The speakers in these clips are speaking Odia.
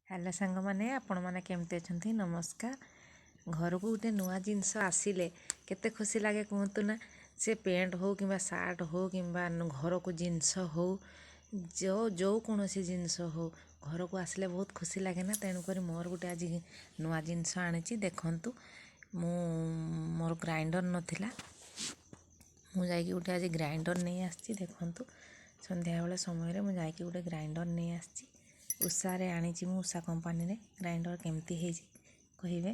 ହ୍ୟାଲୋ ସାଙ୍ଗମାନେ, ଆପଣମାନେ କେମିତି ଅଛନ୍ତି? ନମସ୍କାର। ଘରକୁ ଗୋଟେ ନୂଆ ଜିନିଷ ଆସିଲେ କେତେ ଖୁସି ଲାଗେ କୁହନ୍ତୁ ନା। ସେ ପ୍ୟାଣ୍ଟ ହଉ କିମ୍ବା ସାର୍ଟ ହଉ କିମ୍ବା ଘରକୁ ଜିନିଷ ହଉ, ଯେଉଁ କୌଣସି ଜିନିଷ ହଉ, ଘରକୁ ଆସିଲେ ବହୁତ ଖୁସି ଲାଗେ ନା। ତେଣୁକରି ମୋର ଗୋଟେ ଆଜି ନୂଆ ଜିନିଷ ଆଣିଛି, ଦେଖନ୍ତୁ। ମୁଁ ମୋର ଗ୍ରାଇଣ୍ଡର ନଥିଲା, ମୁଁ ଯାଇକି ଗୋଟେ ଆଜି ଗ୍ରାଇଣ୍ଡର ନେଇ ଆସିଛି। ଦେଖନ୍ତୁ, ସନ୍ଧ୍ୟାବେଳେ ସମୟରେ ମୁଁ ଯାଇକି ଗୋଟେ ଗ୍ରାଇଣ୍ଡର ନେଇ ଆସିଛି। ଉଷାରେ ଆଣିଛି ମୁଁ, ଉଷା କମ୍ପାନୀରେ। ଗ୍ରାଇଣ୍ଡର କେମିତି ହେଇଛି କହିବେ।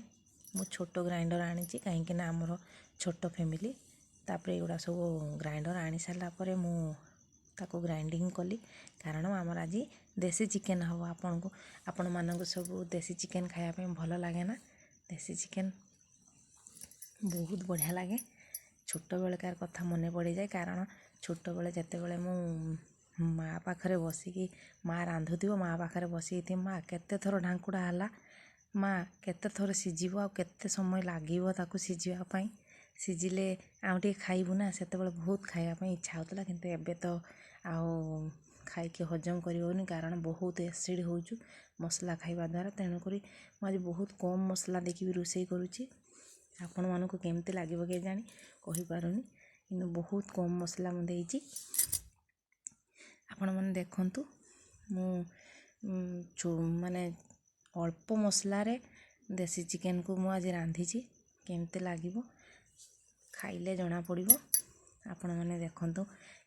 ମୁଁ ଛୋଟ ଗ୍ରାଇଣ୍ଡର ଆଣିଛି, କାହିଁକିନା ଆମର ଛୋଟ ଫ୍ୟାମିଲି। ତାପରେ ଏଗୁଡ଼ା ସବୁ ଗ୍ରାଇଣ୍ଡର ଆଣି ସାରିଲା ପରେ ମୁଁ ତାକୁ ଗ୍ରାଇଣ୍ଡିଙ୍ଗ କଲି, କାରଣ ଆମର ଆଜି ଦେଶୀ ଚିକେନ୍ ହେବ। ଆପଣଙ୍କୁ ଆପଣମାନଙ୍କୁ ସବୁ ଦେଶୀ ଚିକେନ୍ ଖାଇବା ପାଇଁ ଭଲ ଲାଗେ ନା? ଦେଶୀ ଚିକେନ୍ ବହୁତ ବଢ଼ିଆ ଲାଗେ। ଛୋଟବେଳକାର କଥା ମନେ ପଡ଼ିଯାଏ, କାରଣ ଛୋଟବେଳେ ଯେତେବେଳେ ମୁଁ ମା ପାଖରେ ବସିକି, ମା ରାନ୍ଧୁଥିବ, ମା ପାଖରେ ବସିକି, ମା କେତେ ଥର ଢାଙ୍କୁଡ଼ା ହେଲା, ମା କେତେ ଥର ସିଝିବ ଆଉ କେତେ ସମୟ ଲାଗିବ ତାକୁ ସିଝିବା ପାଇଁ, ସିଝିଲେ ଆଉ ଟିକେ ଖାଇବୁ ନା, ସେତେବେଳେ ବହୁତ ଖାଇବା ପାଇଁ ଇଚ୍ଛା ହେଉଥିଲା। କିନ୍ତୁ ଏବେ ତ ଆଉ ଖାଇକି ହଜମ କରିହେଉନି, କାରଣ ବହୁତ ଏସିଡ଼୍ ହେଉଛୁ ମସଲା ଖାଇବା ଦ୍ୱାରା। ତେଣୁକରି ମୁଁ ଆଜି ବହୁତ କମ୍ ମସଲା ଦେଇକି ବି ରୋଷେଇ କରୁଛି। ଆପଣମାନଙ୍କୁ କେମିତି ଲାଗିବ କେଜାଣି କହିପାରୁନି, କିନ୍ତୁ ବହୁତ କମ୍ ମସଲା ମୁଁ ଦେଇଛି। ଆପଣମାନେ ଦେଖନ୍ତୁ, ମୁଁ ମାନେ ଅଳ୍ପ ମସଲାରେ ଦେଶୀ ଚିକେନକୁ ମୁଁ ଆଜି ରାନ୍ଧିଛି। କେମିତି ଲାଗିବ ଖାଇଲେ ଜଣାପଡ଼ିବ। ଆପଣମାନେ ଦେଖନ୍ତୁ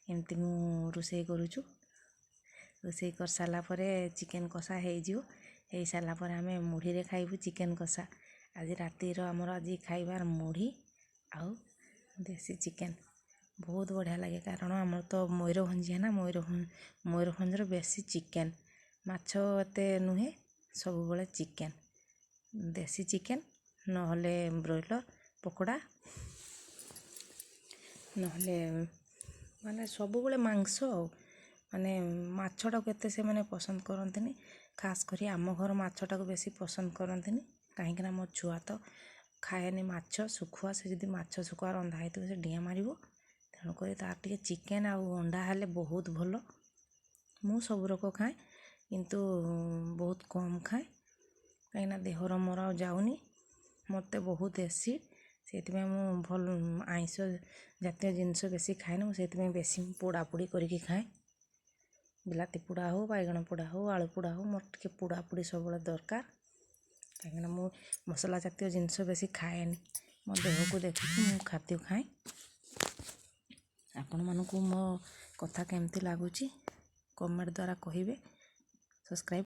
କେମିତି ମୁଁ ରୋଷେଇ କରୁଛୁ। ରୋଷେଇ କରିସାରିଲା ପରେ ଚିକେନ କଷା ହେଇଯିବ। ହେଇସାରିଲା ପରେ ଆମେ ମୁଢ଼ିରେ ଖାଇବୁ ଚିକେନ କଷା। ଆଜି ରାତିର ଆମର ଆଜି ଖାଇବାର ମୁଢ଼ି ଆଉ ଦେଶୀ ଚିକେନ ବହୁତ ବଢ଼ିଆ ଲାଗେ, କାରଣ ଆମର ତ ମୟୂରଭଞ୍ଜିଆ ନା। ମୟୂରଭଞ୍ଜର ବେଶୀ ଚିକେନ, ମାଛ ଏତେ ନୁହେଁ। ସବୁବେଳେ ଚିକେନ, ଦେଶୀ ଚିକେନ ନହେଲେ ବ୍ରଏଲର ପକୋଡ଼ା, ନହେଲେ ମାନେ ସବୁବେଳେ ମାଂସ। ଆଉ ମାନେ ମାଛଟାକୁ ଏତେ ସେମାନେ ପସନ୍ଦ କରନ୍ତିନି। ଖାସ୍ କରି ଆମ ଘର ମାଛଟାକୁ ବେଶୀ ପସନ୍ଦ କରନ୍ତିନି, କାହିଁକିନା ମୋ ଛୁଆ ତ ଖାଏନି ମାଛ ଶୁଖୁଆ। ସେ ଯଦି ମାଛ ଶୁଖୁଆ ରନ୍ଧା ହେଇଥିବ, ସେ ଡିଆଁ ମାରିବ। ତେଣୁକରି ତାର ଟିକେ ଚିକେନ ଆଉ ଅଣ୍ଡା ହେଲେ ବହୁତ ଭଲ। ମୁଁ ସବୁ ରକ ଖାଏ, କିନ୍ତୁ ବହୁତ କମ୍ ଖାଏ, କାହିଁକିନା ଦେହର ମୋର ଆଉ ଯାଉନି। ମୋତେ ବହୁତ ଏସିଡ଼, ସେଇଥିପାଇଁ ମୁଁ ଭଲ ଆଇଁଷ ଜାତୀୟ ଜିନିଷ ବେଶୀ ଖାଏନି। ମୁଁ ସେଇଥିପାଇଁ ବେଶୀ ପୋଡ଼ାପୋଡ଼ି କରିକି ଖାଏ। ବିଲାତି ପୋଡ଼ା ହଉ, ବାଇଗଣ ପୋଡ଼ା ହଉ, ଆଳୁ ପୋଡ଼ା ହଉ, ମୋର ଟିକେ ପୋଡ଼ାପୋଡ଼ି ସବୁବେଳେ ଦରକାର, କାହିଁକିନା ମୁଁ ମସଲା ଜାତୀୟ ଜିନିଷ ବେଶୀ ଖାଏନି। ମୋ ଦେହକୁ ଦେଖିକି ମୁଁ ଖାଦ୍ୟ ଖାଏ। ଆପଣମାନଙ୍କୁ ମୋ କଥା କେମିତି ଲାଗୁଛି କମେଣ୍ଟ ଦ୍ୱାରା କହିବେ। ସବସ୍କ୍ରାଇବ୍